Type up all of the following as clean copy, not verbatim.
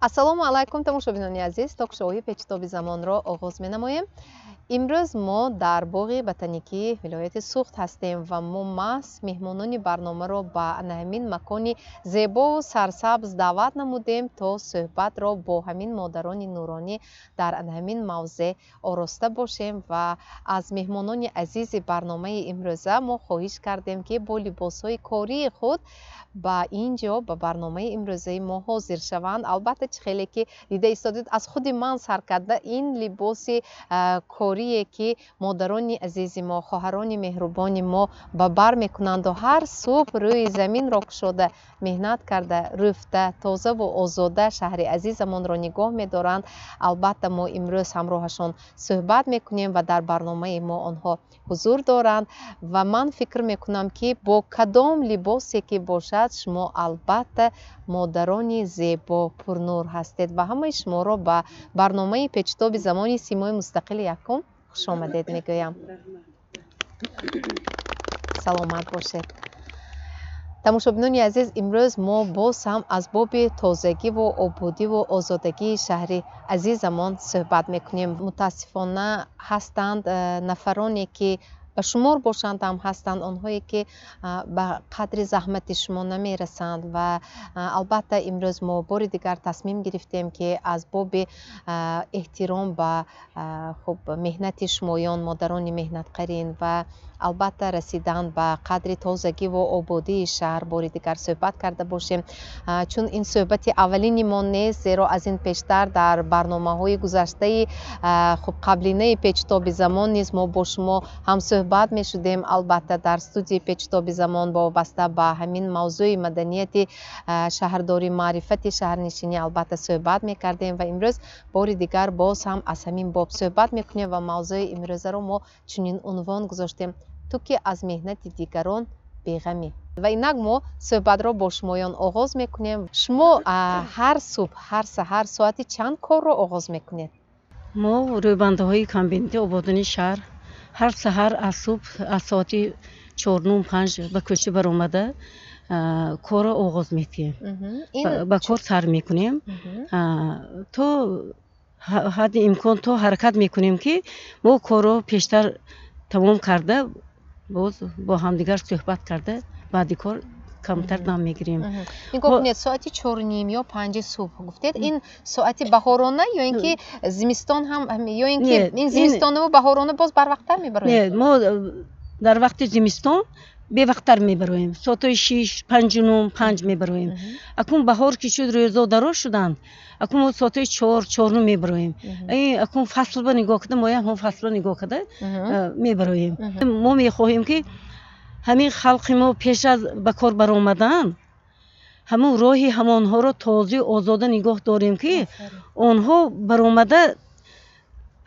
Ассалому алайкум, тамошобинони азиз! Ток-шоуи «Печитоби замонро» оғоз менамоем. Имрӯз мо дар боғи ботаникии вилояти Суғд ҳастем ва мо маҳз меҳмонони барномаро ба ана ҳамин макони зебову сарсабз даъват намудем, то суҳбатро бо ҳамин модарони нуронӣ дар ана ҳамин мавзеъ ороста бошем. Ва аз меҳмонони азизи барномаи имрӯза мо хоҳиш кардем, ки бо либосҳои кории худ ба ин ҷо, ба барномаи имрӯзаи мо ҳозир шаванд. Албатта, чӣ хеле ки дида истодед, аз худи ман сар карда, ин либоси корие, ки модарони азизи мо, хоҳарони меҳрубони мо ба бар мекунанду ҳар субҳ рӯи заминро кушода, меҳнат карда, рӯфта, тозаву озода шаҳри азизамонро нигоҳ медоранд. Албатта, мо имрӯз ҳамроҳашон суҳбат мекунем ва дар барномаи мо онҳо ҳузур доранд. Ва ман фикр мекунам, ки бо кадом либосе ки бошад, шумо албатта модарони зебо, пурнур ҳастед. Ва ҳамаи шуморо ба барномаи «Печитоби замони» Симои мустақили якум хушомадед мегӯям. Саломат бошед. Тамошобинони азиз, имрӯз мо боз ҳам аз боби тозагиву ободиву озодагии шаҳри азизамон суҳбат мекунем. Мутаассифона, ҳастанд нафароне, ки ба шумор бошанд ҳам, ҳастанд онҳое, ки ба қадри заҳмати шумо намерасанд. Ва албатта, имрӯз мо бори дигар тасмим гирифтем, ки аз боби эҳтиром ба хуб меҳнати шумоён, модарони меҳнатқарин, ва албатта расидан ба қадри тозагиву ободии шаҳр бори дигар суҳбат карда бошем. Чун ин суҳбати аввалини мо нест, зеро аз ин пештар дар барномаҳои гузаштаи хуб қаблинаи «Печитоби замон» низ мо бо шумо ҳамсӯҳбат мешудем. Албатта, дар студияи «Печитоби замон» вобаста ба ҳамин мавзӯи маданияти шаҳрдорӣ, маърифати шаҳрнишинӣ албатта суҳбат мекардем. Ва имрӯз бори дигар боз ҳам аз ҳамин боб суҳбат мекунем ва мавзӯи имрӯзаро мо чунин унвон гузоштем: «Ту ки аз меҳнати дигарон беғамӣ». Ва инак мо суҳбатро бо шумоён оғоз мекунем. Шумо ҳар субҳ, ҳар саҳар соати чанд корро оғоз мекунед? Мо, рӯйбандаҳои комбинати ободонии шаҳр, ҳар саҳар аз субҳ, аз соати чорнум, панҷ ба кӯча баромада, корро оғоз медиҳем, ба кор сар мекунем. То ҳадди имкон то ҳаракат мекунем, ки мо корро пештар тамом карда, боз бо ҳамдигар суҳбат карда, баъди кор камтар дам мегирем. Нигоҳ кунед, соати чорним ё панҷи субҳ гуфтед. Ин соати баҳорона ё ин ки зимистон ҳам, ё ин ки ин зимистонаву баҳорона боз барвақттар мебароед? Не, мо дар вақти зимистон бевақттар мебароем, соатҳои шиш, панҷунум, панҷ мебароем. Акун баҳор ки шуд, рӯзо дароз шуданд, акун мо соатҳои чор, чорнум мебароем. Акун фаслба нигоҳ карда, моям ҳам фаслба нигоҳ карда мебароем. Мо мехоҳем, ки ҳамин халқи мо пеш аз ба кор баромадан ҳамун роҳи ҳамонҳоро тозаю озода нигоҳ дорем, ки онҳо баромада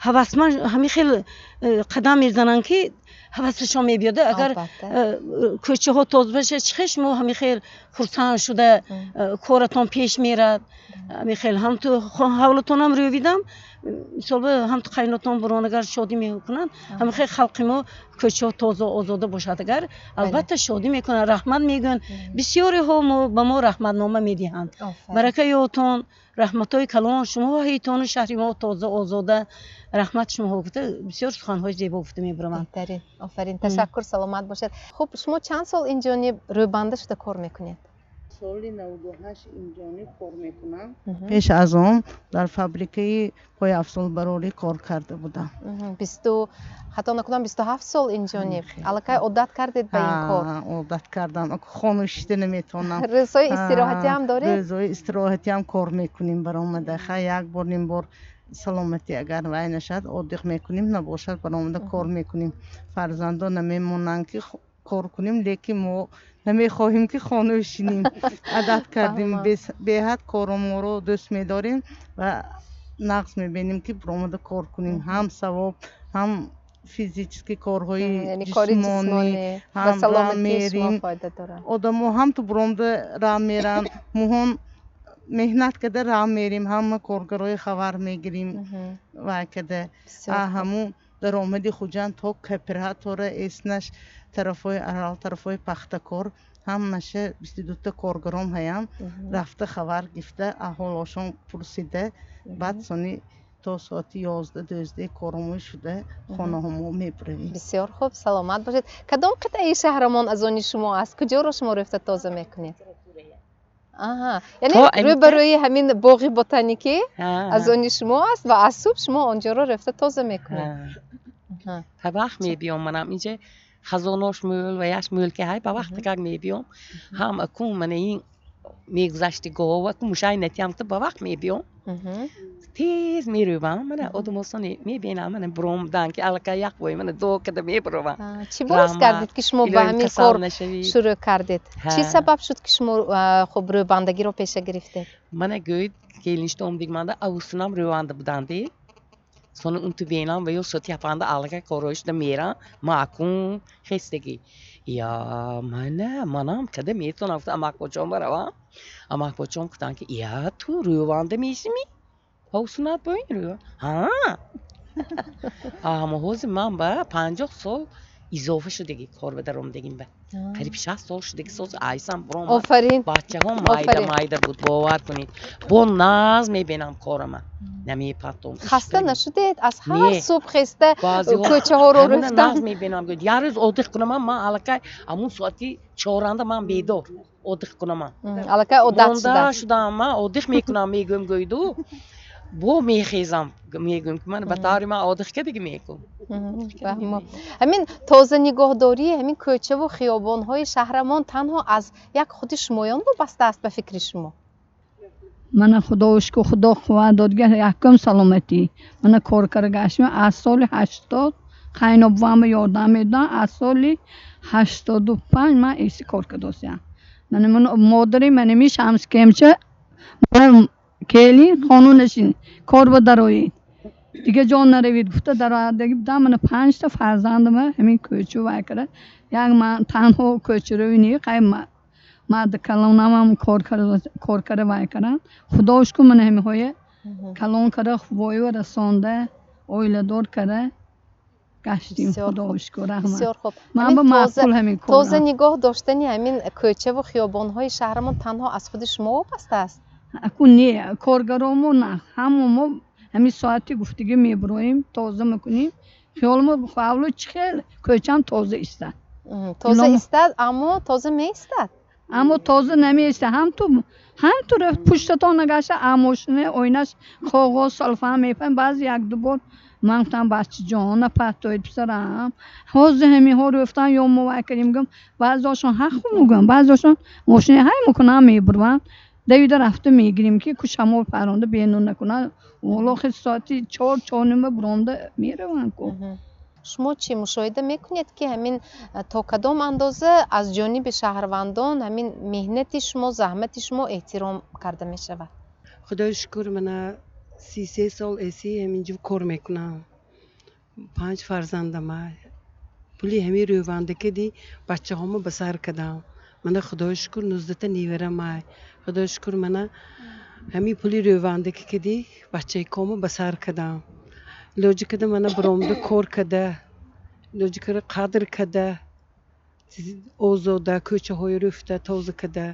ҳавасманд ҳамин хел қадам мезананд, ки ҳавасашон мебиёда. Агар кӯчаҳо тоза бошад, чӣ хел шумо ҳамин хел хурсанд шуда коратон пеш мерад. Ҳамин хел ҳамту ҳавлатонам рӯвидам, мисол, ҳамту қайнотон бурон, агар шодӣ мекунанд. Ҳамин хел халқи мо кӯчаҳо тоза, озода бошад агар, албатта, шодӣ мекунанд, раҳмат мегӯянд. Бисёриҳо ба мо раҳматнома медиҳанд: «Барака ётон, раҳматҳои калон, шумо ҳайтону шаҳри мо тоза, озода, раҳмат шумоҳо», гуфта, бисёр суханҳои зебо гуфта мебараванд. Беҳтарин, офарин, ташаккур, саломат бошед. Хуб, шумо чанд сол инҷониб рӯйбанда шуда кор мекунед? Соли 98 инҷониб кор мекунам. Пеш аз он дар фабрикаи пойафзолбарорӣ кор карда будам. Бисту, хато накунам, 27 сол инҷониб. Аллакай одат кардед ба ин кор? Одат кардам, хона шида наметавонам. Рӯзҳои истироҳатӣ ҳам доред? Рӯзҳои истироҳатиам кор мекунем баромада. Хай, як бор, ним бор саломатӣ агар вай нашад, отдых мекунем, набошад, баромада кор мекунем. Фарзандон намемонанд, ки кор кунем, лекин мо намехоҳем, ки хона шинем, одат кардем. Беҳад кору моро дӯст медорем ва нағз мебинем, ки баромада кор кунем, ҳам савоб, ҳам физически корҳои ҷисмонӣ, ҳам раҳ мерим. Одамо ҳам ту баромада раҳ меранд, моҳон меҳнат карда раҳ мерим, ҳама коргарои хабар мегирим. Вай када ҳамун даромади Хуҷанд то кооператора эснаш, тарафҳои Арал, тарафҳои Пахтакор. Ҳамаша 22та коргаром ҳаям, рафта хабар гирифта, аҳволошон пурсида, баъд сони то соати 11-12 коромон шуда, хонаҳомо мебуравем. Бисёр хуб, саломат бошед. Кадом қитъаи шаҳрамон аз они шумо аст? Куҷоро шумо рафта тоза мекунед? Аҳа, яъне рӯбарӯи ҳамин боғи ботаникӣ аз они шумо аст ва аз субҳ шумо онҷоро рафта тоза мекунед. Ба вақт мебиём, манам инҷа хазонош мӯл ва яш мӯл ки ҳай, ба вақт как мебиём. Ҳам акун мана ин мегузашти гова ку мушай натиям, ба вақт мебиём, тез мерӯбам. Мана одамосони мебинам, мана буромдан ки аллакай як бой мана дуо када мебуровам. Чӣ боис гардид, ки шумо ба ҳамин кор шурӯъ кардед? Чӣ сабаб шуд, ки шумо хуб рӯбандагиро пеша гирифтед? Мана гӯед, келиништа омдигманда авусунам рӯванда буданди. Сони унту бенам ва ё соати ҳафтанда аллакай корҳои шуда мерам, ма акун хестагӣ я мана манам када метавонам, гуфта амакбочон баравам. Амакбочон гуфтанд, ки я ту рӯванда мешими, ҳовсунат бо ин рӯ ҳа. Аммо ҳозир ман ба 50 сол изофа шудагӣ кор ба даромадагим, ба қариб 60 сол шудагӣ соз айсам буром. Офарин. Бачаҳом майда майда буд, бовар кунед, бо наз мебинам корама, намепартом. Хаста нашудед аз ҳар субҳ хеста кӯчаҳоро рӯфтан? Наз мебинам. Як рӯз отдых кунамам, ман аллакай ҳамун соати чоранда ман бедор, отдых кунамам. Аллакай одат шуда шудам, ман отдых мекунам, мегӯям, гӯйду бо мехезам, мегӯям, ки ман ба таври ман отдых кардагӣ мекун. Ҳамин тоза нигоҳдории ҳамин кӯчаву хиёбонҳои шаҳрамон танҳо аз як худи шумоён вобаста аст, ба фикри шумо? Мана, худо шукр, худо қувват додга, якум саломатӣ. Мана, кор карда аз соли 80, қайнобувама ёрдам медодам. Аз соли 85 ман эси кор кардосиям. Мана, модари манами Шамскемча келин, хонунашин кор ба дароед, дига ҷо наравед гуфта дароядаги будам. Мана, панҷта фарзандама ҳамин кӯчу вай карда, як ман танҳо кӯчаравӣ не, қай марди калонамам кор карда вай кардам. Худо шукр, мана ҳамиҳоя калон карда, воя расонда, оиладор карда гаштим, худо шукр, раҳмат. Бисёр хуб. Ман ба маъқул ҳамин кор. Тоза нигоҳ доштани ҳамин кӯчаву хиёбонҳои шаҳрамон танҳо аз худи шумо вобаста аст? Аку не, коргаромо на, ҳамо мо ҳамин соати гуфтагӣ мебуроем, тоза мекунем. Хиёлмо ҳавлу чӣ хел кӯчам тоза истад. Тоза истад, аммо тоза меистад? Аммо тоза намеистад. Ҳамту ҳамту пуштатон нагаша, а мошина оинаш коғоз салфан мепаем. Баъзе як ду бор ман гуфтам: «Бачаҷон, напартоед, писарам, ҳозир ҳаминҳо рӯфтан ё мо вай кардем», гум. Баъзеҳошон ҳақ мегӯям, баъзеҳошон мошина ҳай мекунам, мебурванд, давида рафта мегирем, ки ку шамол паронда бенур накунад. Ҳоло хел соати 4, 4:30 буронда мераванд ку. Шумо чӣ мушоҳида мекунед, ки ҳамин то кадом андоза аз ҷониби шаҳрвандон ҳамин меҳнати шумо, заҳмати шумо эҳтиром карда мешавад? Худои шукр, мана 33 сол эси ҳаминҷо кор мекунам. Панҷ фарзандама. Пули ҳамин рӯвандакади бачаҳомо ба сар кардам. Мана, худои шукр, 19та неварамай. Худои шукр, мана ҳамин пули рӯвандаки кади бачаикомо ба сар кардам. Илоҷи када мана баромада кор када, илоҷи када қадр када, озода кӯчаҳои рӯфта тоза када,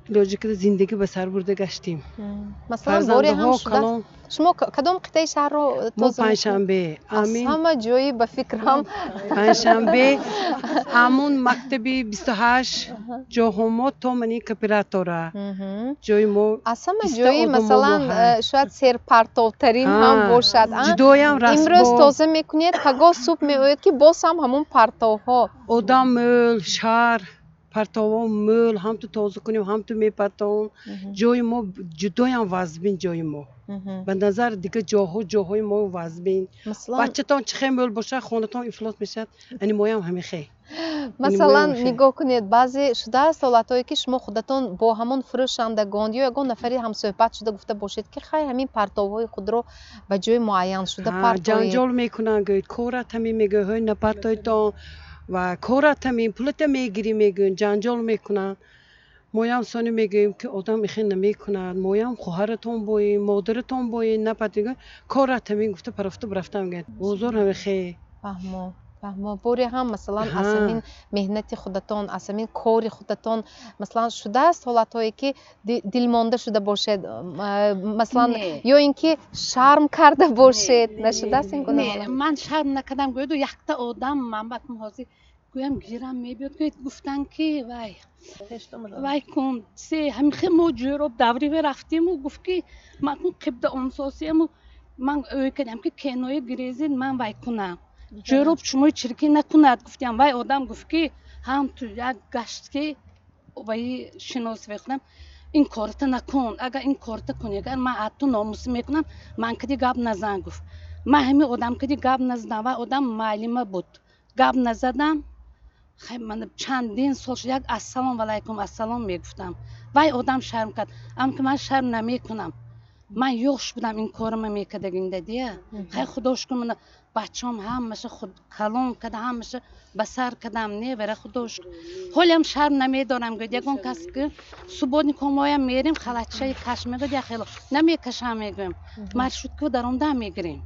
илоҷи када зиндагӣ ба сар бурда гаштем. Масалан, боре ҳам шуда, шумо кадом қитъаи шаҳрро? Мо Панҷшанбе. Аз ҳама ҷои, ба фикрам. Панҷшанбе, ҳамун мактаби 28 ҷоҳомо то мани кооператора ҷои мо. Аз ҳама ҷои, масалан, шояд серпартовтарин ҳам бошад. Ҷудоям. Имрӯз тоза мекунед, пагоҳ субҳ меояд, ки боз ҳам ҳамун партовҳо. Одам мӯл, шаҳр партовҳо мӯл, ҳам ту тоза кунем, ҳам ту мепартовам. Ҷои мо ҷудоям вазбин, ҷои мо ба назар дигар ҷоҳо, ҷоҳои мо вазбин. Бачатон чӣ хел мӯл бошад, хонатон ифлос мешавад, ани моям ҳамин хел. Масалан, нигоҳ кунед, баъзе шудааст ҳолатҳое, ки шумо худатон бо ҳамон фурӯшандагон ё ягон нафари ҳамсӯҳбат шуда гуфта бошед, ки хай, ҳамин партовҳои худро ба ҷои муайяншуда партоед? Ҷанҷол мекунанд, гӯед, корат ҳамин, мегӯяд, ҳой, напартоедтон ва корат ҳамин, пулата мегирӣ, мегӯянд, ҷанҷол мекунанд. Моям сони мегӯем, ки одам ихел намекунад, моям хоҳаратон боем, модаратон боем, напартоед, корат ҳамин гуфта парафта рафта мегӯяд, бозор ҳамин хел. Фаҳмо. Фаҳмо, боре ҳам, масалан, аз ҳамин меҳнати худатон, аз ҳамин кори худатон, масалан, шудааст ҳолатҳое, ки дилмонда шуда бошед, масалан, ё ин ки шарм карда бошед? Нашудааст ин гуна? Ман шарм накардам. Гӯяду якта одам ман ба ҳозир гӯям, гирам мебиёд, гӯяд, гуфтан ки вай вай кун се ҳамихе мо ҷӯроб давриве рафтиму гуфт, ки ман кун қибда омсосияму ман ӯй кардам, ки кенои гирезин ман вай кунам, ҷӯроб шумои чиркин накунад, гуфтям. Вай одам гуфт, ки ҳам ту як гашт, ки ваи шинос мекунам, ин корта накун, агар ин корта кунӣ, агар ман аз ту номусӣ мекунам, ман кади гап назан, гуфт. Ман ҳамин одам кади гап назадам. Вай одам муаллима буд, гап назадам. Чандин сол як ассалом алайкум, ассалом мегуфтам. Вай одам шарм кард, аммо ки ман шарм намекунам. Ман ёш будам, ин корама мекардагинда дия. Хай, худо шукр, мана бачаам ҳамаша худ калон карда, ҳамаша ба сар кардам, не вара, худо шукр, ҳолиам шарм намедорам. Гӯяд, ягон кас ки субботник омоям мерем, халатчаи каш мегӯяд, як хело намекашам, мегӯям, маршрутка даромда мегирем.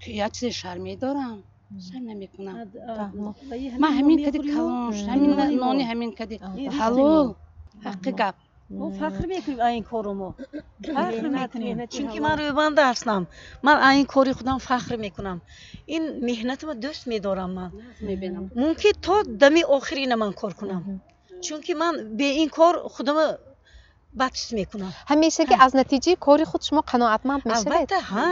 Як чизе шарм медорам, шарм намекунам. Ман ҳамин кади калон, ҳамин нони ҳамин кади ҳалол, ҳаққи гап. Мо фахр мекунем ин кору, мо фахр мекунем, чунки ман рӯйбанда ҳастам. Ман ин кори худам фахр мекунам, ин меҳнатама дӯст медорам. Ман мумкин то дами охирина ман кор кунам, чунки ман бе ин кор худама бад ҳис мекунам. Ҳамеша ки аз натиҷаи кори худ шумо қаноатманд мешавед? Албатта, ҳа.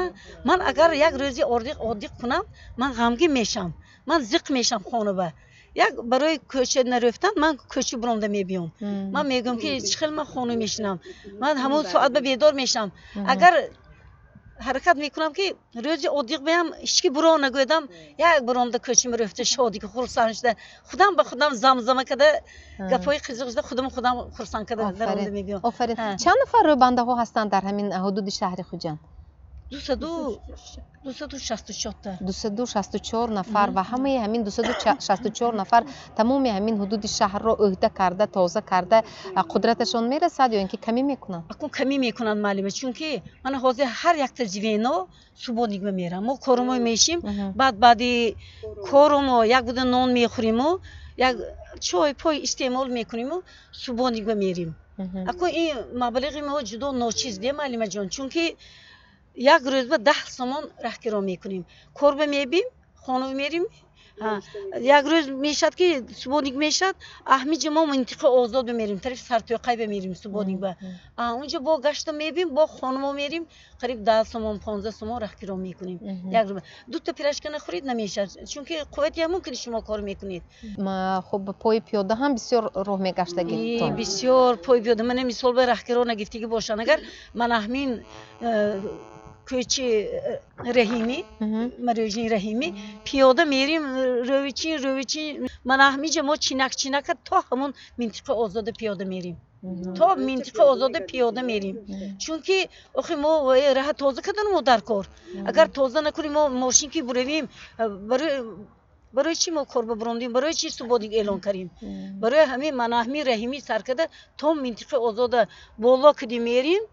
Ман агар як рӯзи одиқ кунам, ман ғамгин мешавам, ман зиқ мешавам. Хонаба як барои кӯча нарафтан ман кӯча буромда мебиём. Ман мегӯям, ки чӣ хел ман хона мешинам? Ман ҳамон соат ба бедор мешавам. Агар ҳаракат мекунам, ки рӯзи одиқ биям, ҳечки буро нагӯядам, як буромда кӯча мерафта, шодӣ, хурсанд шуда, худам ба худам замзама карда, гапҳои қизиқ шуда, худам худам хурсанд карда даромда мебиём. Офарин. Чанд нафар рӯйбандаҳо ҳастанд дар ҳамин ҳудуди шаҳри Хуҷанд? 264-та. 264 нафар. Ва ҳамаи ҳамин 264 нафар тамоми ҳамин ҳудуди шаҳрро ӯҳда карда, тоза карда қудраташон мерасад ё ин ки камӣ мекунанд? Акун камӣ мекунанд, маълима, чунки мана ҳозир ҳар якта звено субботник мерам. Мо корумо мешим, баъд баъди корумо як буда нон мехӯриму як чой пой истеъмол мекуниму субботник мерим. Акун ин маблиғи мо ҷудо ночиз де, маълимаҷон, чунки як рӯз ба 10 сомон раҳкиро мекунем, корба мебим, хона мерим. Як рӯз мешавад, ки субботник мешавад, аҳмиҷа мо минтиқа озод бимерим, тарафи Сартоқай бимерим субботник ба, унҷа бо гашта мебим, бо хонамо мерим, қариб 10 сомон, 15 сомон раҳкиро мекунем. Як рӯз дута пирожка нахӯред, намешавад, чунки қуввати ҳамон ки шумо кор мекунед. Хуб, пои пиёда ҳам бисёр роҳ мегаштагӣ? Бисёр пои пиёда. Мана мисол ба раҳкиро нагифтагӣ бошанд, агар ман аҳмин кӯчи Раҳимӣ, марӯҷини Раҳимӣ пиёда мерим, рӯвичин рӯвичин, мана ҳамиҷа мо чинак чинака то ҳамон минтиқа озода пиёда мерим, то минтиқа озода пиёда мерим, чунки охи мо раҳа тоза кардан мо дар кор. Агар тоза накунем, мо мошин ки буравем, барои чӣ мо кор бабарондем, барои чӣ субботник эълон кардем? Барои ҳамин мана ҳамин Раҳимӣ сар карда то минтиқаи озода боло киди мерим,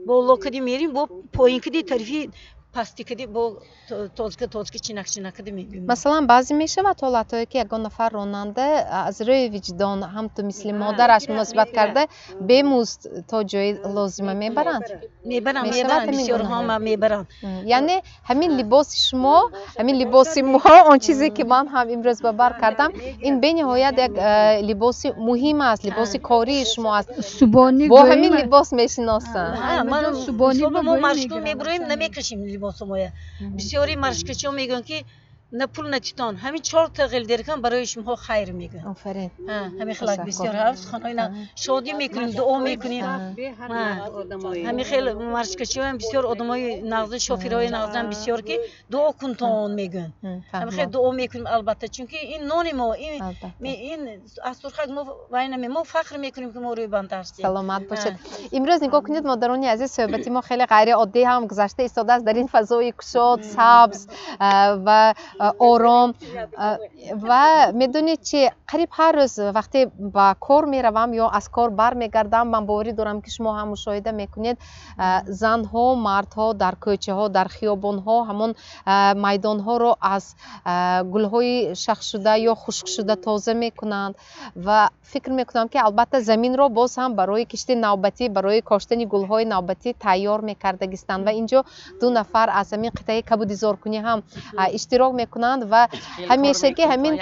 боло киди мерим, бо поин киди, тарафи пасти киди, бо тозка тозка, чинак чинак киди мебинем. Масалан, баъзе мешавад ҳолатҳое, ки ягон нафар ронанда аз рӯи виҷдон ҳам ту мисли модараш муносибат карда, бемузд то ҷои лозима мебаранд? Мебаранд, мебаранд, бисёрҳо мебаранд. Яъне ҳамин либоси шумо, ҳамин либоси мо, он чизе ки ман ҳам имрӯз ба бар кардам, ин бениҳоят як либоси муҳим аст, либоси кории шумо аст. Бо ҳамин либос мешиносанд. Мо маршрутка мебуроем, намекашем либосомоя. Бисёри маршруткачиҳо мегӯянд, ки на пул натитон, ҳамин чорта ғилдеркан барои шумоҳо хайр, мегӯянд. Офарин. Ҳамин хелак бисёр суханҳои шодӣ мекунем, дуо мекунем. Ҳамин хел маршруткачиҳоам бисёр одамои нағзи, шофирҳои нағзам бисёр, ки дуо кунтон мегӯянд. Ҳамин хел дуо мекунем, албатта, чунки ин нони мо, ин аз сурхак мо вай наме, мо фахр мекунем, ки мо рӯйбанд ҳастем. Саломат бошед. Имрӯз нигоҳ кунед, модарони азиз, суҳбати мо хеле ғайриоддӣ ҳам гузашта истодааст дар ин фазои кушод, сабз ва ором. Ва медонед чи, қариб ҳар рӯз вақте ба кор меравам ё аз кор бармегардам, ман боварӣ дорам, ки шумо ҳам мушоҳида мекунед, занҳо, мардҳо дар кӯчаҳо, дар хиёбонҳо ҳамон майдонҳоро аз гулҳои шахшуда ё хушкшуда тоза мекунанд. Ва фикр мекунам, ки албатта заминро боз ҳам барои кишти навбатӣ, барои коштани гулҳои навбатӣ тайёр мекардагистанд. Ва инҷо ду нафар аз ҳамин қитъаи кабудизоркунӣ ҳам иштирок мекунанд. Ва ҳамешагӣ ҳамин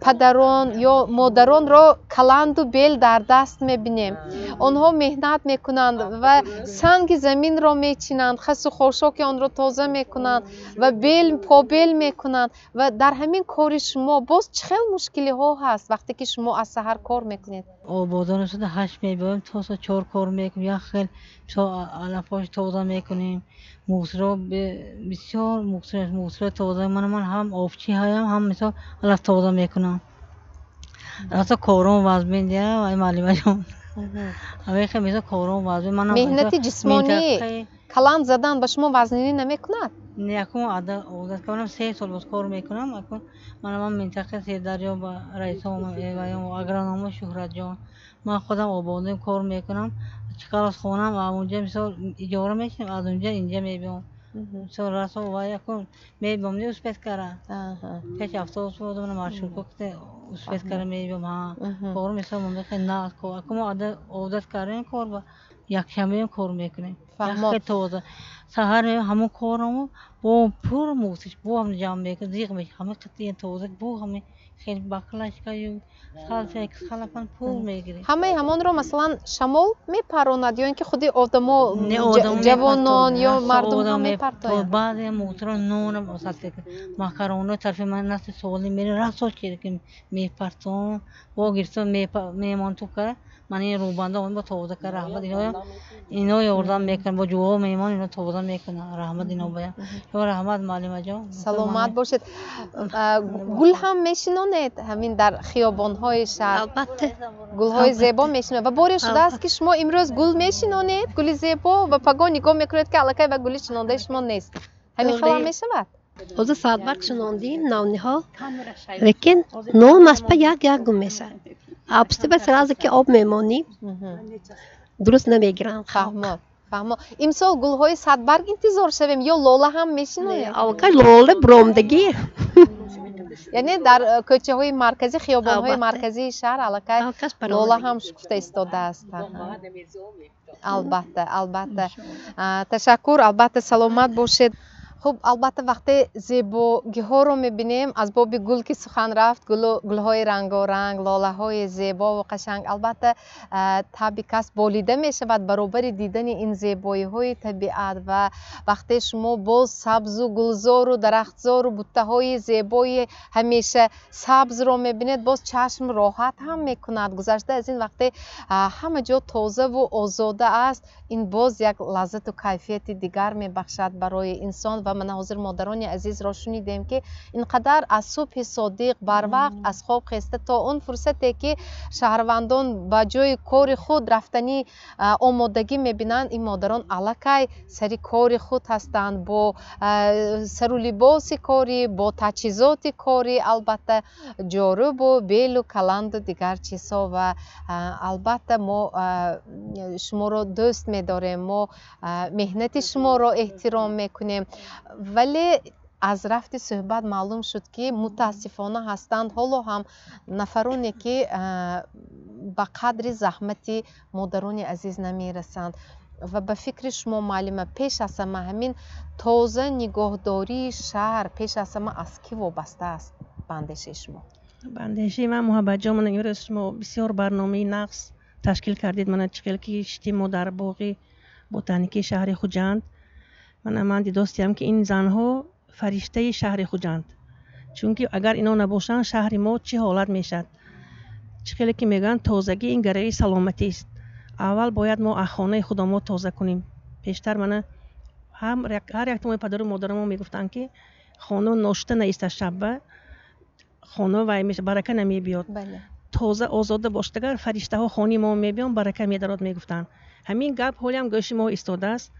падарон ё модаронро каланду бел дар даст мебинем. Онҳо меҳнат мекунанд ва санги заминро мечинанд, хасу хошоки онро тоза мекунанд ва бел побел мекунанд. Ва дар ҳамин кори шумо боз чӣ хел мушкилиҳо ҳаст, вақте ки шумо аз саҳар кор мекунед? Ободон шуда 8 мебиёем, то соат 4 кор мекунем, як хел алафош тоза мекунем, мусро бисёр мусро тоза. Ман ҳам овчи ҳаям, ҳам мисол алаф тоза мекунам. Раста кором вазмин дия вай муаллимаҷон. Ҳамин мисол кором вазмин. Меҳнати ҷисмонӣ, каланд задан ба шумо вазнинӣ намекунад? Не, акун одат кардам, 3 сол боз кор мекунам. Акун ман минтақаи Сердарё ба раисом агрономо Шуҳратҷон, ман худам ободем кор мекунам. Чӣ қадр аз хонам унҷа мисол иҷора мешинам, аз унҷа инҷа мебиём. Мисол расо вай акун мебиём, не успеть кара. Пеш автобус будам, маршрутка успеть кара мебиём. Кор мисол мехе на кор. Акун мо одат кардем кор ба якшанбеам кор мекунем. Яхе тоза. Саҳар ҳамон корому бо пур мусиш бо ҳам ҷамъ мекунем, зиқ мешавад. Ҳама қитъи тоза бо ҳама хел баклашкаю салфек салафан пур мегирем. Ҳамаи ҳамонро масалан шамол мепаронад ё ин ки худи одамо, ҷавонон ё мардум ҳам мепартоянд? Баъзе мусро нонам салфек макароно тарафи ман насли солим мерем, расо чир ки мепартон бо гирифта мемон ту кара. Ман ин рӯбанда бо тоза кара, раҳмат ино ёрдам мекунанд, бо ҷувҳо мемон ино тоза мекунанд, раҳмат ино боям. Ё раҳмат муаллимаҷон. Саломат бошед. Гул ҳам мешинонед ҳамин дар хиёбонҳои шаҳр? Албатта. Гулҳои зебо мешинонед. Ва боре шудааст, ки шумо имрӯз гул мешинонед, гули зебо, ва пагоҳ нигоҳ мекунед, ки аллакай ба гули шинондаи шумо нест? Ҳамин хел ҳам мешавад? Ҳозир садбарг шинондим, навниҳол, лекин нон аспа як як гум мешавад. Абстиба сразу ки об мемонӣ, дуруст намегиранд. Фаҳмо, фаҳмо. Имсол гулҳои садбарг интизор шавем ё лола ҳам мешинонед? Аллакай лола буромдагӣ. Яъне дар кӯчаҳои марказӣ, хиёбонҳои марказии шаҳр аллакай лола ҳам шукуфта истодааст. Албатта, албатта. Ташаккур, албатта, саломат бошед. Хуб, албатта, вақте зебогиҳоро мебинем, аз боби гул ки сухан рафт, гулҳои рангоранг, лолаҳои зебову қашанг, албатта табъи кас болида мешавад баробари дидани ин зебоиҳои табиат. Ва вақте шумо боз сабзу гулзору дарахтзору буттаҳои зебои ҳамеша сабзро мебинед, боз чашм роҳат ҳам мекунад. Гузашта аз ин, вақте ҳама ҷо тозаву озода аст, ин боз як лаззату кайфияти дигар мебахшад барои инсон. Ва мана ҳозир модарони азизро шунидем, ки ин қадар аз субҳи содиқ барвақт аз хоб хеста то он фурсате ки шаҳрвандон ба ҷои кори худ рафтанӣ омодагӣ мебинанд, ин модарон аллакай сари кори худ ҳастанд, бо сару либоси корӣ, бо таҷҳизоти корӣ, албатта ҷорубу белу каланду дигар чизҳо. Ва албатта мо шуморо дӯст медорем, мо меҳнати шуморо эҳтиром мекунем, вале аз рафти суҳбат маълум шуд, ки мутаассифона ҳастанд ҳоло ҳам нафароне, ки ба қадри заҳмати модарони азиз намерасанд. Ва ба фикри шумо, муаллима, пеш аз ҳама ҳамин тоза нигоҳдории шаҳр пеш аз ҳама аз кӣ вобаста аст, ба андешаи шумо? Ба андешаи ман, Муҳаббатҷон, мана имрӯз шумо бисёр барномаи нағз ташкил кардед. Мана чӣ хел ки шитем мо дар боғи ботаникии шаҳри Хуҷанд. Мана ман дидостиям, ки ин занҳо фариштаи шаҳри Хуҷанд, чунки агар ино набошанд, шаҳри мо чӣ ҳолат мешавад? Чӣ хеле ки мегӯянд, тозагӣ ин гарави саломатист. Аввал бояд мо аз хонаи худо тоза кунем. Пештар мана ҳар яктамои падару модарамо мегуфтанд, ки хона ношута наистад, шабба хона вай барака намебиёд. Тоза озода бошад, агар фариштаҳо хонаи мо мебиён, барака медарод, мегуфтанд. Ҳамин гап ҳолиам гӯши мо истодааст.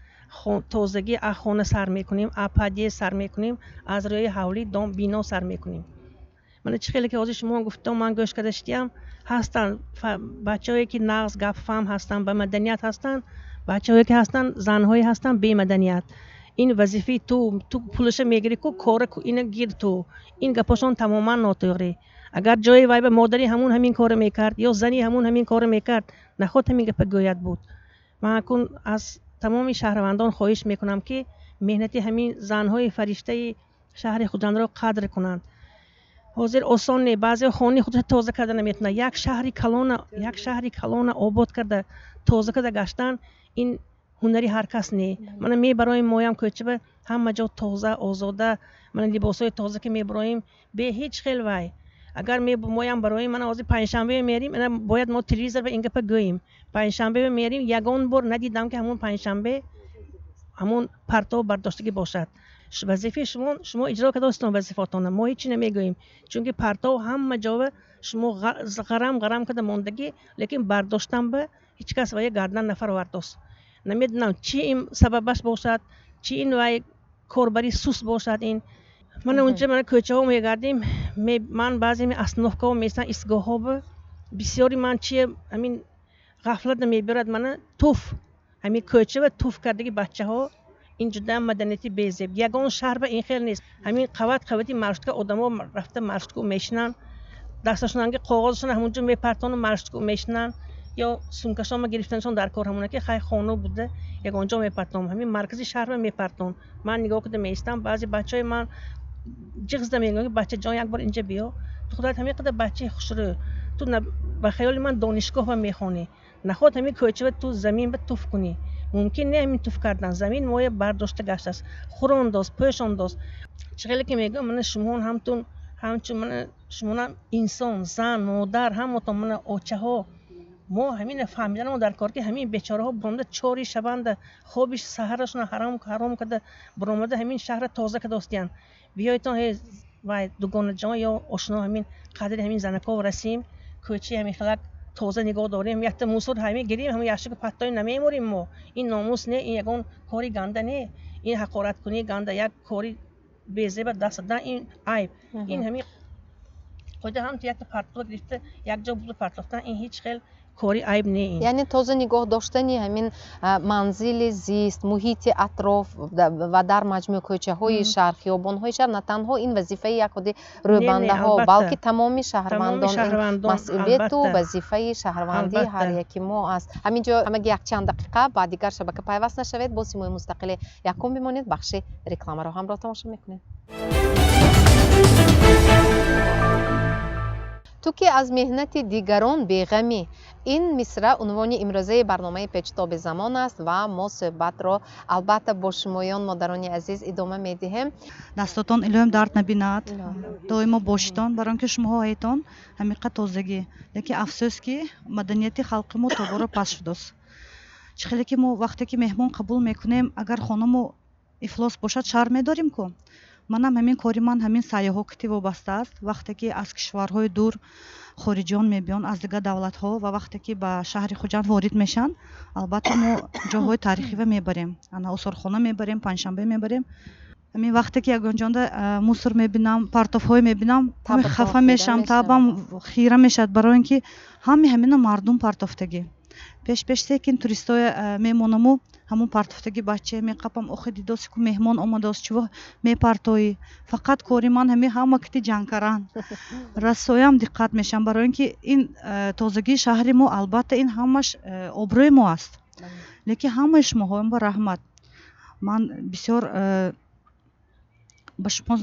Тозагӣ аз хона сар мекунем, аз подъезд сар мекунем, аз рӯи ҳавлӣ, дом, бино сар мекунем. Мана чӣ хеле ки ҳозир шумо гуфтам, ман гӯш карда шидиам, ҳастанд бачаҳое ки нағз гапфаҳм ҳастанд, ба маданият ҳастанд, бачаҳое ки ҳастанд, занҳое ҳастанд бемаданият. Ин вазифаи ту, ту пулаша мегирӣ ку, кора ина гир ту. Ин гапошон тамоман нотуғрӣ. Агар ҷои вай ба модари ҳамун ҳамин корро мекард ё зани ҳамун ҳамин корро мекард, наход ҳамин гапа гӯяд буд. Ман акун аз тамоми шаҳрвандон хоҳиш мекунам, ки меҳнати ҳамин занҳои фариштаи шаҳри Хуҷандро қадр кунанд. Ҳозир осон не, баъзеҳо хонаи худро тоза карда наметавонанд. Як шаҳри калона обод карда, тоза карда гаштан, ин ҳунари ҳар кас не. Мана мебароем моям кӯчаба, ҳама ҷо тоза, озода. Мана либосҳои тоза ки мебароем, бе ҳеҷ хел вай. Агар моям бароем, мана ҳозир панҷшанбе мерим, ана бояд мо телевизор ба ин гапа гӯем. Панҷшанбе мерим, ягон бор надидам, ки ҳамун панҷшанбе ҳамун партов бардоштагӣ бошад. Вазифаи шумо, шумо иҷро кардастон вазифаатонро, мо ҳечи намегӯем, чунки партов ҳама ҷова шумо ғарам ғарам карда мондагӣ, лекин бардоштан ба ҳеҷ кас вая гардан нафаровардост. Намедонам, чи ин сабабаш бошад, чи ин вай корбари суст бошад. Ин мана унҷа, мана кӯчаҳо мегардем, ман баъзе остановкаҳо местам, истгоҳҳо, бисёри ман чи ҳамин ғафлат мебиёрад, мана туф ҳамин кӯча ва туф кардаги бачаҳо. Ин ҷуда маданияти безеб, ягон шаҳр ба ин хел нест. Ҳамин қават қавати маршрутка одамо рафта маршрутка мешинанд, дасташонанги коғозашон ҳамунҷо мепартону маршрутка мешинанд, ё сумкашонма гирифтанашон дар кор, ҳамона ки хай хона буда ягон ҷо мепартом, ҳамин маркази шаҳрма мепартом. Ман нигоҳ карда меистам, баъзе бачаҳои ман ҷиғ зада мегӯям, ки бачаҷон, як бор инҷа биё, ту худат ҳамин қадар бачаи хушрӯ, ту ба хаёли ман донишгоҳ мехонӣ, наход ҳамин кӯчава ту замин ба туф кунӣ? Мумкин не ҳамин туф кардан. Замин моя бардошта гаштааст, хӯрондост, пӯшондост. Чӣ хеле ки мегӯям, мана шумон ҳамтун ҳамчун мана шумонам инсон, зан, модар, ҳамотон, мана очаҳо, мо ҳамина фаҳмиданамо дар кор, ки ҳамин бечораҳо баромада чори шабанда хоби саҳарашона ҳаром карда баромада ҳамин шаҳра тоза кардостиянд. Биёйтон, ҳе вай дугонаҷон ё ошно, ҳамин қадри ҳамин занаков расем, кӯчаи ҳамин хелак тоза нигоҳ дорем. Якта мусор ҳамин гирем, ҳамин яшика паттои намеморем мо. Ин номус не, ин ягон кори ганда не, ин ҳақораткунии ганда, як кори безеба даст задан, ин айб. Ин ҳамин қоида ҳамту якта партова гирифта як ҷо буда партофтан, ин ҳеҷ хел кори айб не ин. Яъне тоза нигоҳ доштани ҳамин манзили зист, муҳити атроф ва дар маҷмӯъ кӯчаҳои шаҳр, хиёбонҳои шаҳр на танҳо ин вазифаи як худи рӯбандаҳо, балки тамоми шаҳрвандон, масъулияту вазифаи шаҳрвандии ҳар яки мо аст. Ҳамин ҷо ҳамаги якчанд дақиқа ба дигар шабака пайваст нашавед, бо симои мустақили якум бимонед, бахши рекламаро ҳамроҳ тамошо мекунед. Ту ки аз меҳнати дигарон беғамӣ, ин мисра унвони имрӯзаи барномаи Печутоби замон аст ва мо суҳбатро албатта бо шумоён, модарони азиз, идома медиҳем. Дастотон илоҳим дард набинад, доимо бошитон, барои он ки шумоҳо ҳаетон ҳамиқа тозагӣ. Лекин афсӯс, ки маданияти халқи мо тоборо паст шудааст. Чӣ хеле ки мо вақте ки меҳмон қабул мекунем, агар хонамо ифлос бошад, шарм медорем ку. Манам ҳамин кори ман ҳамин сайёҳҳо кити вобаста аст. Вақте ки аз кишварҳои дур хориҷиён мебиёнд, аз дигар давлатҳо, ва вақте ки ба шаҳри Хуҷанд ворид мешаванд, албатта мо ҷойҳои таърихива мебарем, ана осорхона мебарем, панҷшанбе мебарем. Ҳамин вақте ки ягон ҷонда мусор мебинам, партовҳое мебинам, хафа мешавам, табам хира мешавад, барои ин ки ҳами ҳамина мардум партофтагӣ. Пеш пеш секин туристоя мемонаму ҳамун партофтаги бачае меқапам: охи, дидоси ку, меҳмон омадааст, чиво мепартоӣ? Фақат кори ман ҳами ҳама кити ҷангкаран расоям диққат мешавам, барои ин ки ин тозагии шаҳри мо, албатта, ин ҳамаш обрӯи мо аст. Лекин ҳамаи шумоҳоям ба раҳмат, ман бисёр ба шумо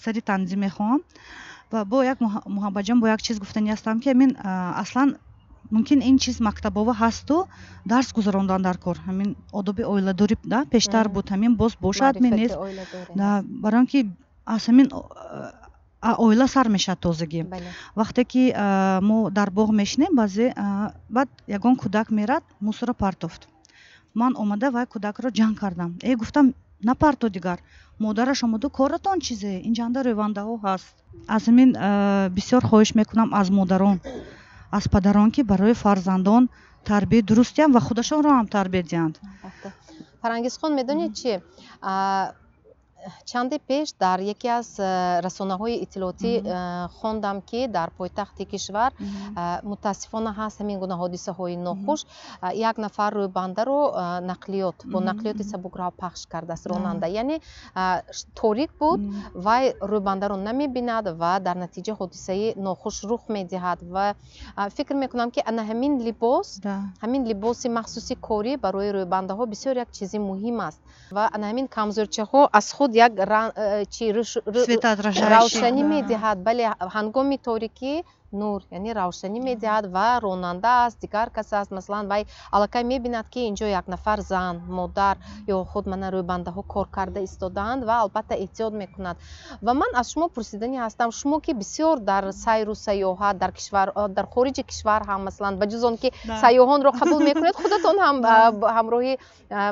сари танзим мехоҳам. Ва бо як Муҳаббатҷон, бо як чиз гуфтанӣ ҳастам, ки ҳамин аслан мумкин ин чиз мактабова ҳасту дарс гузарондан дар кор, ҳамин одоби оиладорӣ да пештар буд, ҳамин боз бошад ми нест, барои он ки аз ҳамин оила сар мешавад тозагӣ. Вақте ки мо дар боғ мешинем, баъзе баъд ягон кӯдак мерад, мусорро партофт, ман омада вай кӯдакро ҷанг кардам: э, гуфтам, напарто дигар. Модараш омаду: коратон чизе, ин ҷанда рӯвандаҳо ҳаст. Аз ҳамин бисёр хоҳиш мекунам аз модарон, аз падарон, ки барои фарзандон тарбияи дуруст диҳанд ва худашонро ҳам тарбия диҳанд. Фарангизхон, медонед чи, чанде пеш дар яке аз расонаҳои иттилоотӣ хондам, ки дар пойтахти кишвар мутаассифона ҳаст ҳамин гуна ҳодисаҳои нохуш. Як нафар рӯйбандаро нақлиёт бо нақлиёти сабукрав пахш кардааст ронанда, яъне торик буд, вай рӯйбандаро намебинад ва дар натиҷа ҳодисаи нохуш рух медиҳад. Ва фикр мекунам, ки ана ҳамин либос, ҳамин либоси махсуси корӣ барои рӯйбандаҳо бисёр як чизи муҳим аст ва ана ҳамин камзӯрчаҳо аз худ як чи равшанӣ медиҳад. Бале, ҳангоми торикӣ нур, яъне равшанӣ медиҳад ва ронанда аст, дигар кас аст, масалан, вай аллакай мебинад, ки инҷо як нафар зан, модар ё худ мана рӯйбандаҳо кор карда истодаанд ва албатта эҳтиёт мекунад. Ва ман аз шумо пурсиданӣ ҳастам, шумо ки бисёр дар сайру сайёҳат дар кишвар, дар хориҷи кишвар ҳам, масалан, ба ҷуз он ки сайёҳонро қабул мекунед, худатон ҳам ҳамроҳи,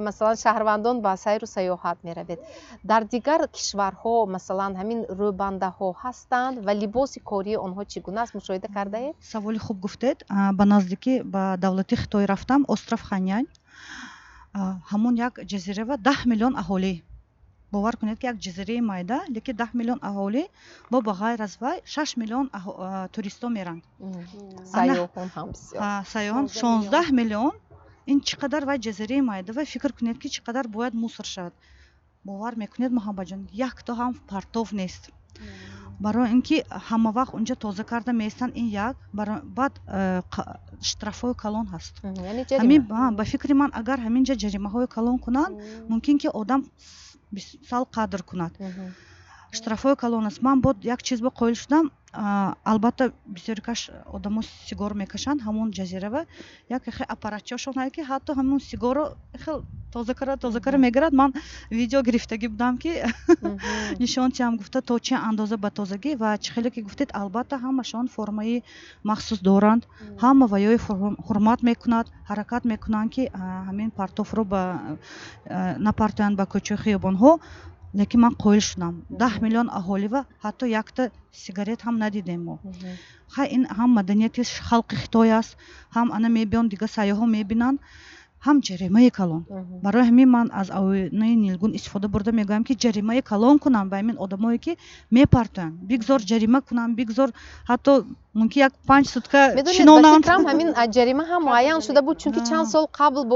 масалан, шаҳрвандон ба сайру сайёҳат меравед, дар дигар кишварҳо, масалан, ҳамин рӯйбандаҳо ҳастанд ва либоси кории онҳо чӣ гуна аст, мушоҳида кардаед? Саволи хуб гуфтед. Ба наздикӣ ба давлати Хитой рафтам, остров Ханянь. Ҳамон як ҷазирава 10 миллион аҳолӣ. Бовар кунед, ки як ҷазираи майда, лекин 10 миллион аҳолӣ, бо ба ғайр аз вай 6 миллион туристҳо меранд. Сайёҳон 16 миллион. Ин чӣ қадар вай ҷазираи майда ва фикр кунед, ки чӣ қадар бояд мусор шавад. Бовар мекунед, Муҳаббатҷон, якто ҳам партов нест, барои ин ки ҳама вақт унҷа тоза карда меистанд. Ин як. Баъд штрафҳои калон ҳаст. Ба фикри ман, агар ҳаминҷа ҷаримаҳои калон кунанд, мумкин ки одам сал қадр кунад. Штрафҳои калон аст. Ман бод як чиз бо қоил шудам. Албатта, бисёрикаш одамо сигор мекашанд. Ҳамон ҷазирава як хел аппаратчиошон ҳае, ки ҳатто ҳамон сигорро хел тоза карда, тоза карда мегирад. Ман видео гирифтагӣ будам, ки нишон тиҳам гуфта, то чӣ андоза ба тозагӣ. Ва чӣ хеле ки гуфтед, албатта, ҳамашон формаи махсус доранд, ҳама ваёи ҳурмат мекунад, ҳаракат мекунанд, ки ҳамин партовро напартоянд ба кӯчаи хиёбонҳо. Лекин ман қоил шудам: 10 миллион аҳолива ҳатто якта сигарет ҳам надидем мо. Хай, ин ҳам маданияти халқи Хитой аст, ҳам ана мебиён, дига сайёҳҳо мебинанд, ҳам ҷаримаи калон. Барои ҳамин ман аз оинаи нилгун истифода бурда мегӯям, ки ҷаримаи калон кунанд ба ҳамин одамое, ки мепартоянд. Бигзор ҷарима кунанд, бигзор ҳатто мумкин як 5 сутка шинонанд. Фикрам, ҳамин ҷарима ҳам муайян шуда буд, чунки чанд сол қабл бо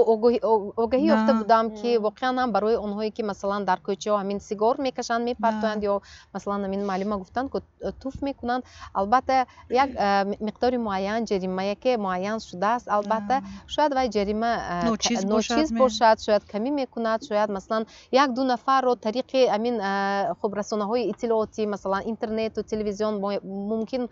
огаҳӣ ёфта будам, ки воқеан ҳам барои онҳое, ки, масалан, дар кӯчаҳо ҳамин сигор мекашанд, мепартоянд ё, масалан, ҳамин муаллима гуфтанд, ки туф мекунанд, албатта, як миқдори муайян ҷаримае ки муайян шудааст. Албатта, шояд вай ҷарима ночиз бошад, шояд камӣ мекунад, шояд, масалан, як ду нафарро тариқи ҳамин хуб расонаҳои иттилоотӣ, масалан, интернету телевизион, мумкин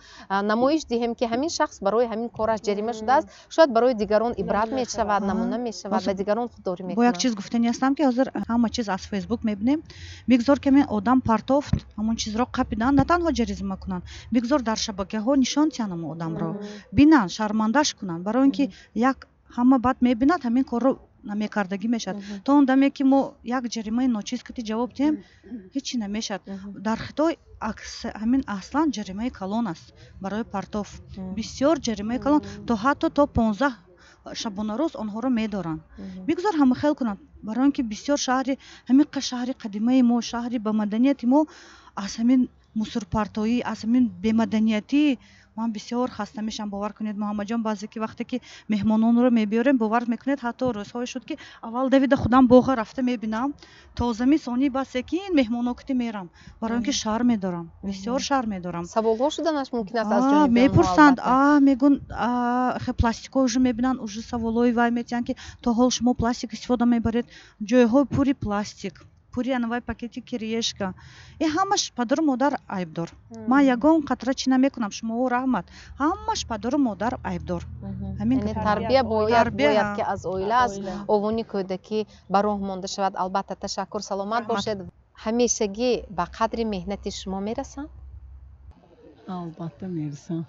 намоиш диҳем, ки ҳамин шахс барои ҳамин кораш ҷарима шудааст. Шояд барои дигарон ибрат мешавад, намуна мешавад ва дигарон худдорӣ мекунанд. Бо як чиз гуфтанӣ ҳастам, ки ҳозир ҳама чиз аз Фейсбук мебинем. Бигзор ки ҳамин одам партофт, ҳамон чизро қапидан, на танҳо ҷарима кунанд, бигзор дар шабакаҳо нишон диҳанд, ҳамон одамро бинанд, шармандаш кунанд, барои ин ки як ҳама баъд мебинад, ҳамин корро намекардагӣ мешавад. То он даме ки мо як ҷаримаи ночиз кати ҷавоб диҳем, ҳечи намешавад. Дар Хитой ҳамин аслан ҷаримаи калон аст барои партов, бисёр ҷаримаи калон, то ҳатто то 15 шабонарӯз онҳоро медоранд. Бигзор ҳама хел кунанд, барои он ки бисёр шаҳри ҳамин шаҳри қадимаи мо, шаҳри ба маданияти мо аз ҳамин мусорпартоӣ, аз ҳамин бемаданиятӣ ман бисёр хаста мешавам. Бовар кунед, Муҳаммадҷон, баъзе ки вақте ки меҳмононро мебиёрем, бовар мекунед, ҳатто рӯзҳое шуд, ки аввал давида худам боға рафта мебинам тозами, сони баъд секин меҳмоно кути мерам, барои он ки шарм медорам, бисёр шарм медорам. Саволҳо шуданаш мумкин аст аз ҷониби мепурсанд, мегӯн, хе пластикҳо уже мебинанд, уже саволҳои вай метиҳанд, ки то ҳол шумо пластик истифода мебаред, ҷойҳои пури пластик, пури анавай пакети кириешка. И ҳамаш падару модар айбдор. Ман ягон қатра чӣ намекунам, шумоҳо раҳмат, ҳамаш падару модар айбдор. Тарбия бояд ки аз оила, аз овони кӯдакӣ ба роҳ монда шавад. Албатта, ташаккур, саломат бошед. Ҳамешагӣ ба қадри меҳнати шумо мерасанд? Албатта, мерасам.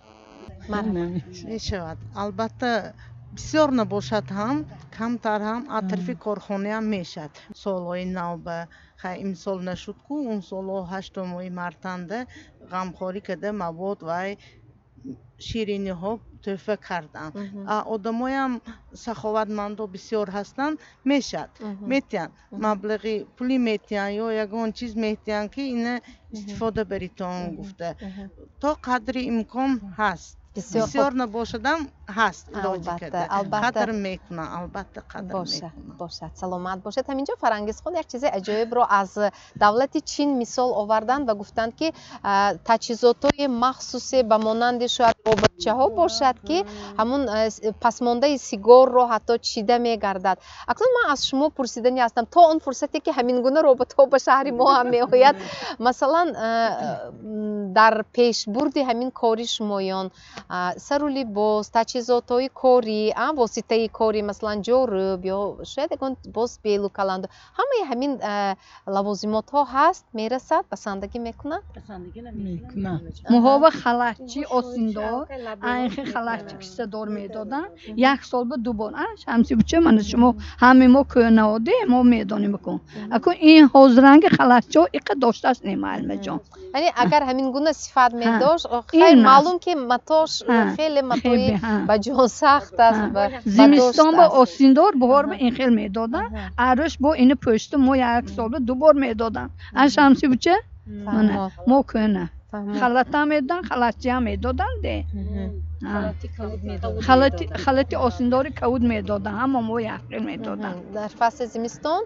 Мешавад, албатта, бисёр набошад ҳам, камтар ҳам атрофи корхонаам мешавад. Солҳои нав ба хай, имсол нашуд ку, он солҳо ҳаштумои мартанда ғамхорӣ карда, мавод вай шириниҳо. Тӯҳфа карданд. Одамоям саховатмандо бисёр ҳастанд, мешавад, метиҳанд, маблағи пулӣ метиҳанд ё ягон чиз метиҳанд, ки ина истифода баритон гуфта. То қадри имкон ҳаст, бисёр набошадам, ҳаст илоҷи карда қадр мекунам, албатта, қадр мекунам. Бошад, саломат бошед. Ҳаминҷо Фарангизхон як чизи аҷоибро аз давлати Чин мисол оварданд ва гуфтанд, ки таҷҳизотҳои махсусе ба монанди шояд роботчаҳо бошад, ки ҳамун пасмондаи сигорро ҳатто чида мегардад. Акнун ман аз шумо пурсидани ҳастам, то он фурсате ки ҳамин гуна роботҳо ба шаҳри мо ҳам меояд, масалан, дар пешбурди ҳамин кори шумоён сару либос, таҷҳизотҳои корӣ, воситаи корӣ, масалан, ҷорӯб ё шояд ягон боз белу каланду, ҳамаи ҳамин лавозимотҳо ҳаст, мерасад, басандагӣ мекунад? Муҳова халатчи осиндор, айнхи халатчи киссадор медоданд, як сол ба ду бор. Шамси буча, мана шумо ҳаме мо кӯнаоде, мо медонем. Бикун, акун ин ҳозиранги халатчиҳо иқа доштааст не, муаллимаҷон. Яъне агар ҳамин гуна сифат медошт, хайр, маълум ки матош хеле матои ба ҷон сахт аст. Зимистон ба осиндор, баҳор ба ин хел медоданд, арӯш бо ини пӯшта мо як сол ба ду бор медоданд. А Шамси буча, мана мо кӯна халатам медоданд, халатчиам медоданд, де халати осиндори кавуд медоданд, ҳама мо як хел медоданд. Дар фасли зимистон,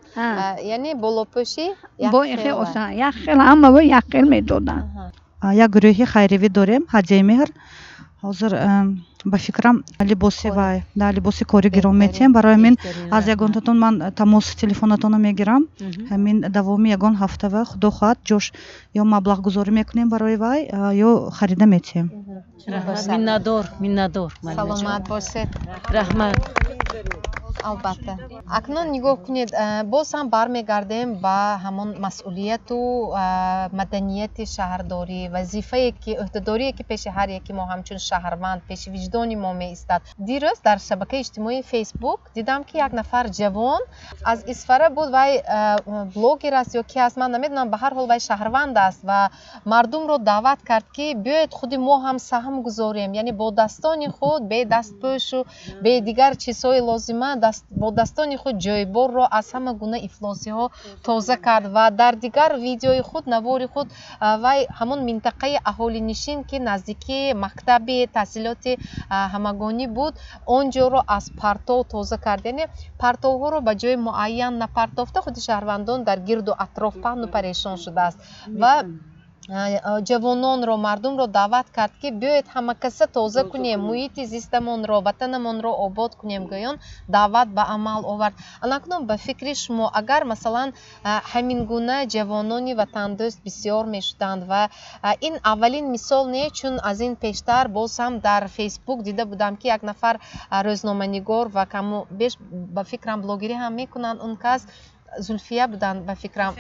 яъне болопӯшӣ. Бо ин хел осан, як хел, ҳама як хел медоданд. Як гурӯҳи хайривӣ дорем, Ҳадияи меҳр. Ҳозир, ба фикрам, либоси вай да либоси корӣ гирон метиҳем. Барои ҳамин аз ягонтатон ман тамоси телефонатонро мегирам. Ҳамин давоми ягон ҳафтава, худо хоҳад, ҷош ё маблағгузорӣ мекунем барои вай, ё харида метиҳем. Миннатдор, миннатдор. Саломат бошед. Раҳмат. Албатта, акнун нигоҳ кунед, боз ҳам бармегардем ба ҳамон масъулияту маданияти шаҳрдорӣ, вазифае ки, ӯҳдадорие ки пеши ҳар яки мо ҳамчун шаҳрванд, пеши виҷдони мо меистад. Дирӯз дар шабакаи иҷтимоии Фейсбук дидам, ки як нафар ҷавон аз Исфара буд. Вай блогер аст ё ки аст, ман намедонам, ба ҳар ҳол вай шаҳрванд аст ва мардумро даъват кард, ки биёед, худи мо ҳам саҳм гузорем, яъне бо дастони худ, бе дастпӯшу бе дигар чизҳои лозима, бо дастони худ ҷойборро аз ҳама гуна ифлосиҳо тоза кард. Ва дар дигар видеои худ, навори худ, вай ҳамон минтақаи аҳолинишин, ки наздикии мактаби таҳсилоти ҳамагонӣ буд, он ҷоро аз партов тоза кард. Яъне партовҳоро ба ҷои муайян напартофта, худи шаҳрвандон дар гирду атроф паҳну парешон шудааст ва ҷавононро, мардумро даъват кард, ки биёед, ҳамакаса тоза кунем муҳити зистамонро, ватанамонро обод кунем, гӯён даъват ба амал овард. Анакнун ба фикри шумо, агар масалан ҳамин гуна ҷавонони ватандӯст бисёр мешуданд, ва ин аввалин мисол не, чун аз ин пештар боз ҳам дар Фейсбук дида будам, ки як нафар рӯзноманигор ва каму беш, ба фикрам, блогерӣ ҳам мекунанд, он кас Зулфия буданд, ба фикрам,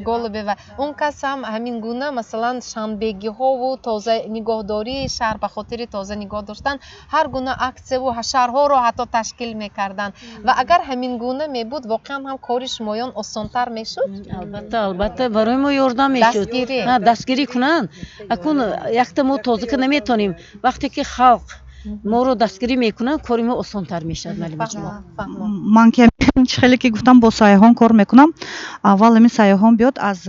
Голубева, он кас ҳам ҳамин гуна, масалан, шанбегиҳову тоза нигоҳдории шаҳр, ба хотири тоза нигоҳ доштан ҳар гуна аксияву ҳашарҳоро ҳатто ташкил мекарданд. Ва агар ҳамин гуна мебуд, воқеан ҳам кори шумоён осонтар мешуд? Албатта, албатта, барои мо ёрдам мешуд, дастгирӣ кунанд. Акун якта мо тоза ка наметонем, вақте ки халқ моро дастгирӣ мекунанд, кори мо осонтар мешавад, муаллимаҷон. Ман ки чӣ хеле ки гуфтам, бо сайёҳон кор мекунам. Аввал ҳамин сайёҳон биёд, аз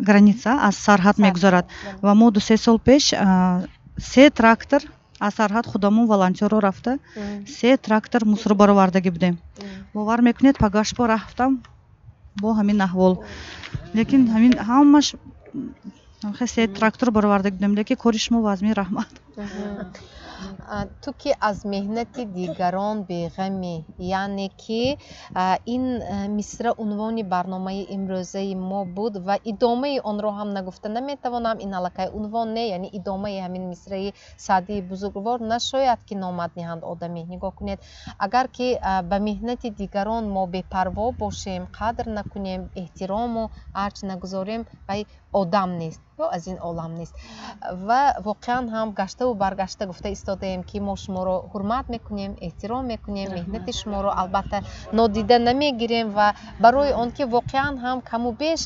граница, аз сарҳад мегузарад, ва мо 2-3 сол пеш се трактор аз сарҳад худамон волонтёрро рафта, се трактор мусор баровардагӣ будем. Бовар мекунед, пагашпо рафтам, бо ҳамин аҳвол, лекин ҳамин ҳамаш се трактор баровардагӣ будем. Лекин кори шумо вазмин, раҳмат. Ту ки аз меҳнати дигарон беғамӣ, яъне ки ин мисра унвони барномаи имрӯзаи мо буд ва идомаи онро ҳам нагуфта наметавонам. Ин аллакай унвон не, яъне идомаи ҳамин мисраи Саъдии бузургвор: нашояд ки номат ниҳанд одамӣ. Нигоҳ кунед, агар ки ба меҳнати дигарон мо бепарво бошем, қадр накунем, эҳтирому арҷ нагузорем, вай Одам нест ё аз ин олам нест. Ва воқеан ҳам гаштаву баргашта гуфта истодаем, ки мо шуморо ҳурмат мекунем, эҳтиром мекунем, меҳнати шуморо албатта нодида намегирем ва барои он ки воқеан ҳам каму беш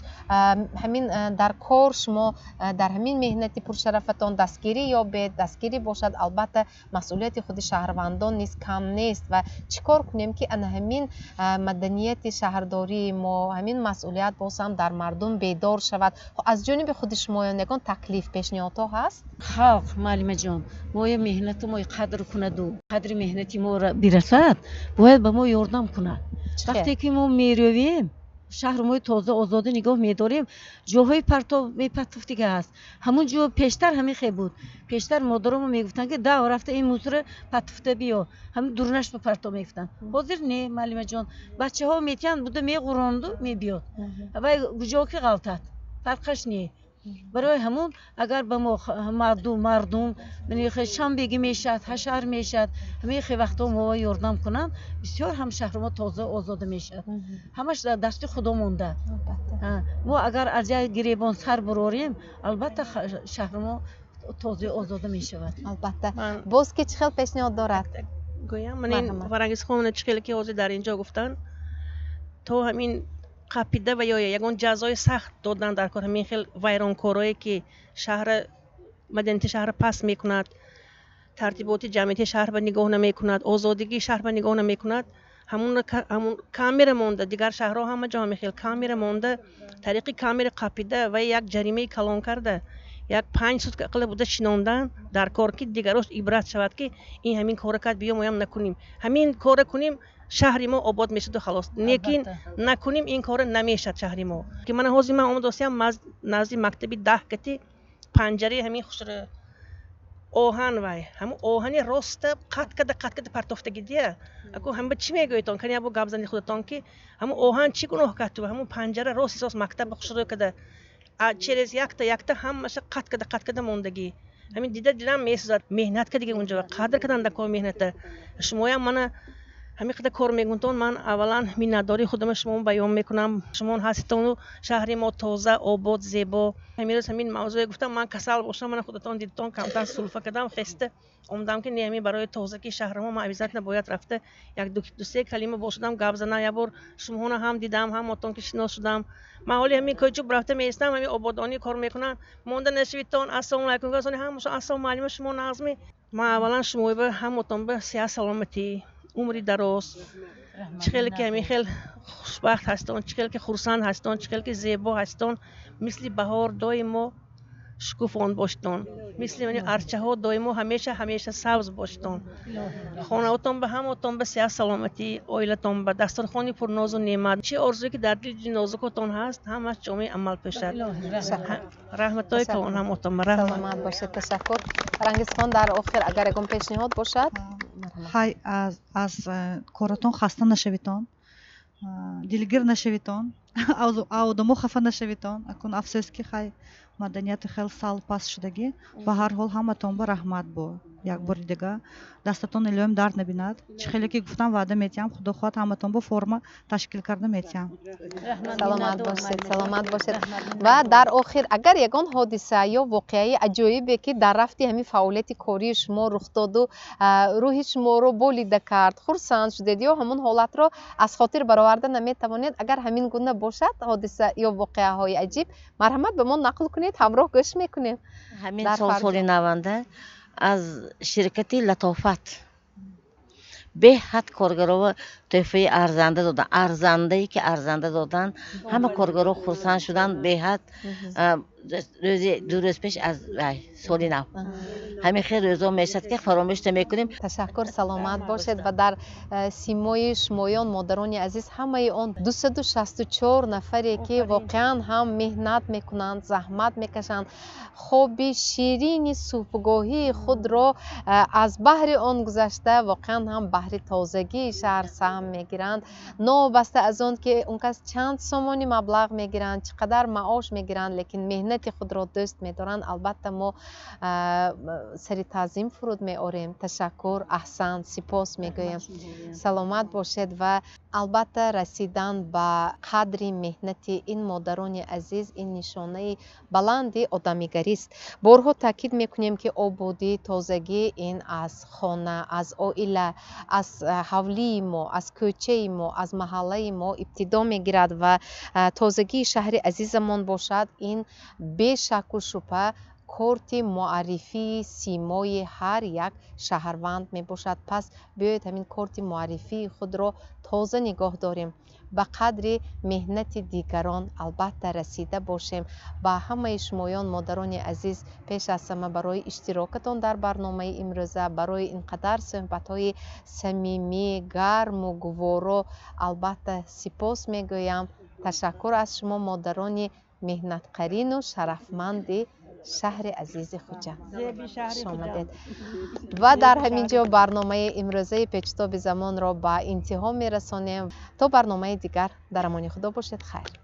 ҳамин дар кор шумо дар ҳамин меҳнати пуршарафатон дастгирӣ ёбед, дастгирӣ бошад, албатта масъулияти худи шаҳрвандон низ кам нест. Ва чӣ кор кунем, ки ана ҳамин маданияти шаҳрдории мо, ҳамин масъулият боз ҳам дар мардум бедор шавад? Аз ҷониби худи шумоён ягон таклиф, пешниҳодҳо ҳаст? Халқ, муаллимаҷон, моя меҳнату мои қадр кунаду қадри меҳнати моро бирасад, бояд ба мо ёрдам кунад. Вақте ки мо мерӯем, шаҳри мои тоза, озода нигоҳ медорем, ҷоҳои партов мепартофтига ҳаст. Ҳамун ҷо пештар ҳамин хел буд. Пештар модаромо мегуфтанд, ки дав рафта ин мусора патуфта биё, ҳамин дурнаш ба партов мегуфтанд. Ҳозир не, муаллимаҷон, бачаҳо метиҳанд, буда меғуронду мебиёд, вай куҷо ки ғалтад, фарқаш не. Барои ҳамун агар ба мо мардум шанбегӣ мешавад, ҳашар мешавад, ҳамин хел вақтҳо мо ёрдам кунанд, бисёр ҳам шаҳри мо тоза, озода мешавад. Ҳамаш дар дасти худо монда. Мо агар аз як гиребон сар бурорем, албатта шаҳри мо тоза, озода мешавад. Албатта. Боз ки чӣ хел пешниҳод дорад? Гӯям, ман ин Фарангизхонна чӣ хеле ки ҳозир дар инҷо гуфтанд, то ҳамин қапида ва ё ягон ҷазои сахт додан дар кор ҳамин хел вайронкорое, ки шаҳра, маданияти шаҳрро паст мекунад, тартиботи ҷамъиятии шаҳр ба нигоҳ намекунад, озодигии шаҳр ба нигоҳ намекунад, ҳамун камера монда, дигар шаҳрҳо ҳама ҷо ҳамин хел камера монда, тариқи камера қапида ва як ҷаримаи калон карда, як 5 сутка ақалла буда шинондан дар кор, ки дигарош ибрат шавад, ки ин ҳамин кора кард, биё моям накунем. Ҳамин кора кунем, шаҳри мо обод мешаду халос. Лекин накунем ин кора, намешад шаҳри мо. Ки мана ҳозир ман омадосиям назди мактаби 10 кати панҷараи ҳамин хушра оҳан, вай ҳамун оҳани роста қат карда, қат карда партофтагидия. Аку ҳама чӣ мегӯедтон? Кани ябо гап зани худатон, ки ҳамун оҳан чӣ гуноҳ кард ту? Ҳамун панҷара рост исос мактаба хушрӯ карда, через якта якта ҳамаша қат карда, қат карда мондагӣ. Ҳамин дида дилам месӯзад. Меҳнат кардиги унҷо, қадр кардан дар кор меҳната. Шумоям мана ҳамин қадар кор мегунтон, ман аввалан миннатдории худама шумо баён мекунам. Шумо ҳаститону шаҳри мо тоза, обод, зебо. Ҳамин рӯз ҳамин мавзӯе гуфтам, ман касал бошам, мана худатон дидтон, камтар сулфа кардам, хеста омадам, ки не, ҳамин барои тозагии шаҳри мо ман обязательно бояд рафта як ду-се калима бошудам гап занам. Як бор шумоҳоро ҳам дидам, ҳамотон ки шинос шудам. Ман ҳоли ҳамин кӯчуб рафта меистам, ҳамин ободонӣ кор мекунанд, монда нашавидтон, ассалому алайкум, ҳамашон ассалому муаллима, шумо нағзми. Ман аввалан шумоба ҳамотон ба сиҳат, саломатӣ, умри дароз, чӣ хеле ки ҳамин хел хушбахт ҳастон, чӣ хеле ки хурсанд ҳастон, чӣ хеле ки зебо ҳастон, мисли баҳор доимо шукуфон боштон, мисли арчаҳо доимо ҳамеша ҳамеша сабз боштон. Хонаотон ба ҳамотон ба сиҳат, саломатӣ, оилатон ба дастурхони пурнозу неъмат, чӣ орзуе ки дар дили нозукотон ҳаст, ҳамаш ҷомеи амал пӯшад. Раҳматҳои калон ҳамотон ба. Саломат бошед, ташаккур. Фарангизхон, дар охир агар ягон пешниҳод бошад. Хай, аз коратон хаста нашавитон, дилгир нашавитон, одамо хафа нашавитон. Акун афсӯс, ки хай маданияти хел сал паст шудагӣ. Ба ҳар ҳол ҳаматон ба раҳмат. Бо як бори дига дастатон илоҳим дард набинад. Чӣ хеле ки гуфтам, ваъда метиҳам, худо хоҳад, ҳаматон бо форма ташкил карда метиҳам. Саломат бошед, саломат бошед. Ва дар охир агар ягон ҳодиса ё воқеаи аҷоибе, ки дар рафти ҳамин фаъолияти кории шумо рух доду рӯҳи шуморо болида кард, хурсанд шудед ё ҳамон ҳолатро аз хотир бароварда наметавонед, агар ҳамин гуна бошад ҳодиса ё воқеаҳои аҷиб, марҳамат, ба мо нақл кунед, ҳамроҳ гӯш мекунем. Ҳамин сол, соли наванда, аз ширкати Латофат беҳад коргарово тӯҳфаи арзанда додан, арзандае ки арзанда додан, ҳама коргаро хурсанд шуданд беҳад. Рӯзи 2 рӯз пеш аз соли нав ҳамин хел рӯзо мешавад, ки фаромӯш намекунем. Ташаккур, саломат бошед. Ва дар симои шумоён, модарони азиз, ҳамаи он 264 нафаре, ки воқеан ҳам меҳнат мекунанд, заҳмат мекашанд, хоби ширини субҳгоҳии худро аз баҳри он гузашта, воқеан ҳам баҳри тозагии шаҳр саҳм мегиранд, новобаста аз он ки он кас чанд сомонӣ маблағ мегиранд, чӣ қадар маош мегиранд, лекин меҳнати Меҳнати худро дӯст медоранд, албатта, мо сари таъзим фуруд меорем, ташаккур, аҳсан, сипос мегӯем, саломат бошед. Ва албатта, расидан ба қадри меҳнати ин модарони азиз, ин нишонаи баланди одамигарист. Борҳо таъкид мекунем, ки ободӣ, тозагӣ ин аз хона, аз оила, аз ҳавлии мо, аз кӯчаи мо, аз маҳаллаи мо ибтидо мегирад ва тозагии шаҳри азизамон бошад, ин бешакку шубҳа корти муаррифии симои ҳар як шаҳрванд мебошад. Пас биёед, ҳамин корти муаррифии худро тоза нигоҳ дорем, ба қадри меҳнати дигарон албатта расида бошем. Ба ҳамаи шумоён, модарони азиз, пеш аз ҳама барои иштирокатон дар барномаи имрӯза, барои ин қадар суҳбатҳои самимӣ, гарму гуворо, албатта, сипос мегӯям. Ташаккур аз шумо, модарони меҳнатқарину шарафманди шаҳри азизи Хуҷанд, хушомадед. Ва дар ҳамин ҷо барномаи имрӯзаи Печутоби замонро ба интиҳо мерасонем. То барномаи дигар дар амони Худо бошед, хайр.